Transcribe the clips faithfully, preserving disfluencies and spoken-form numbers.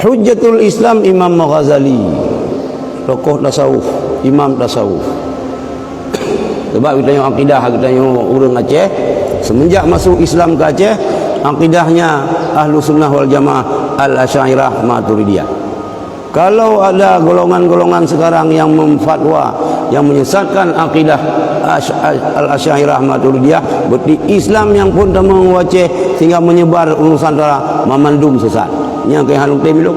Hujjatul Islam Imam Ghazali, tokoh tasawuf, imam tasawuf. Sebab geutanyoe akidah geutanyoe ureuëng Aceh, semenjak masuk Islam ke Aceh, akidahnya Ahlu Sunnah wal Jamaah, Al-Asy'ariyah, Maturidiyah. Kalau ada golongan-golongan sekarang yang memfatwa, yang menyesatkan akidah Asy-, Asy-, Al-Asy'ariyah, Maturidiyah, berarti Islam yang pun tamong u Aceh sehingga menyebar Nusantara, mamandum sesat. Nyang keu hana tem lom.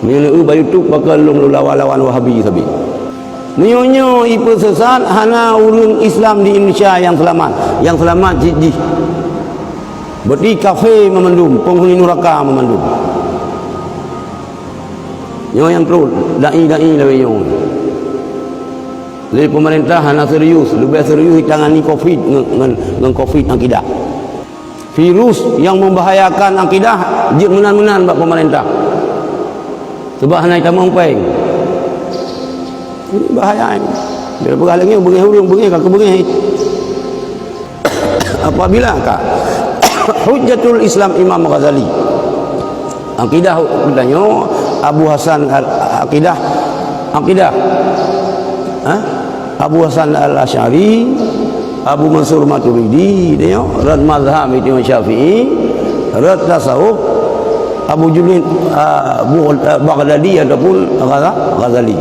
Meunyoe neueu bak YouTube, pakon lôn lawan-lawan Wahabi sabe. Meunyoe nyoe ipeusesat, hana ureuëng Islam di Indonesia yang selamat. Yang selamat cit jih. Berarti kafé mamandum, penghuni neraka mamandum. Nyoe nyang trok, dai-dai lawét nyoe. Lé pemerintah hana serius, leubeh serius ditangani covid ngon, ngon, ngon covid akidah. Virus yang membahayakan akidah jeuet meunan-meunan bak pemerintah. Sebab hana jitamong péng. Ini bahaya ini. Bila peugah lagée nyoe, beungéh ureuëng, beungéh ka keubeungéh. Apabila ka Hujjatul Islam Imam Ghazali, akidah geutanyoe Abu Hasan al-, akidah, akidah, ha? Abu Hasan Al-Asy'ari, Abu Mansur Maturidi, dia rot mazhab Imam Syafi'i, rot tasawuf Abu Junaid, ah, Bu-, ah, Baghdadi ataupun Ghaza-, Ghazali.